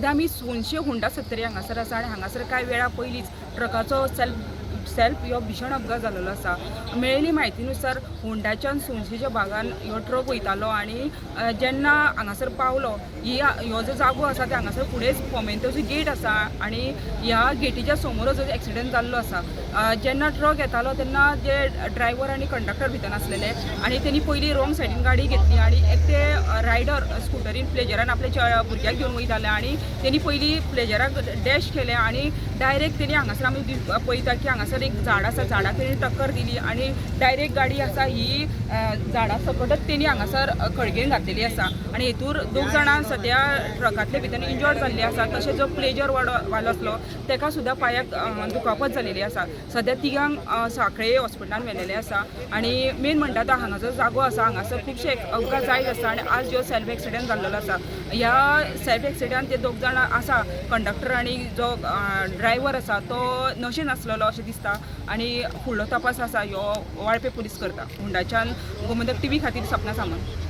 सध्या आमी सोनशे होंडा सत्तरी हांगासर आसा आनी हांगासर कांय वेळा पयलींच ट्रकाचो सेल्फ सेल्फ ह्यो भीशण अपघात जाल्लो आसा. मेळिल्ली म्हायतीनुसार होंडाच्यान सोनशेच्या भागान ह्यो ट्रक वयतालो आनी जेन्ना हांगासर पावलो, ही ह्यो जो जागो आसा ते हांगासर फुडेंच फोमेंतोची गेट आसा आनी ह्या गेटीच्या समोरच एक्सिडंट जाल्लो आसा. जेन्ना ट्रक येतालो तेन्ना जे ड्रायव्हर आनी कंडक्टर भितर आसलेले आनी तेणी पयलीं रोंग सायडीन गाडी घेतली आनी एक ते रायडर स्कुटरीन प्लेजरान आपल्या भुरग्याक घेवन वयताले आनी तेणी पयलीं प्लेजराक डॅश केलें आनी डायरेक्ट तेणी हांगासर आमी पळयता की हांगासर एक झाड आसा, झाडाक तेणी टक्कर दिली आनी डायरेक्ट गाडी आसा ही झाडा सकटच तेणी हांगासर खळगेन घातलेली आसा आनी हेतूर दोग जाणां सद्या ट्रकांतले भितर इंजर्ड जाल्ले आसा. तशें जो प्लेजर वालो आसलो तेका सुद्दां पांयाक दुखापत जालेली आसा. सद्या तिगांक सांखळे हॉस्पिटलान व्हेलेले आसा आनी मेन म्हणटा तो हांगा जो जागो आसा हांगासर खुबशे अपघात जायत आसा आनी आज जो सेल्फ एक्सिडंट जाल्लो आसा, ह्या सेल्फ एक्सिडंट ते दोग जाणां आसा, कंडक्टर आनी जो ड्रायव्हर आसा तो नशेन आसलेलो अशें दिसता आनी फुडलो तपास आसा ह्यो वाळपे पुलीस करता. होंडाच्यान गोमंतक टीव्ही खातीर सपना सामंत.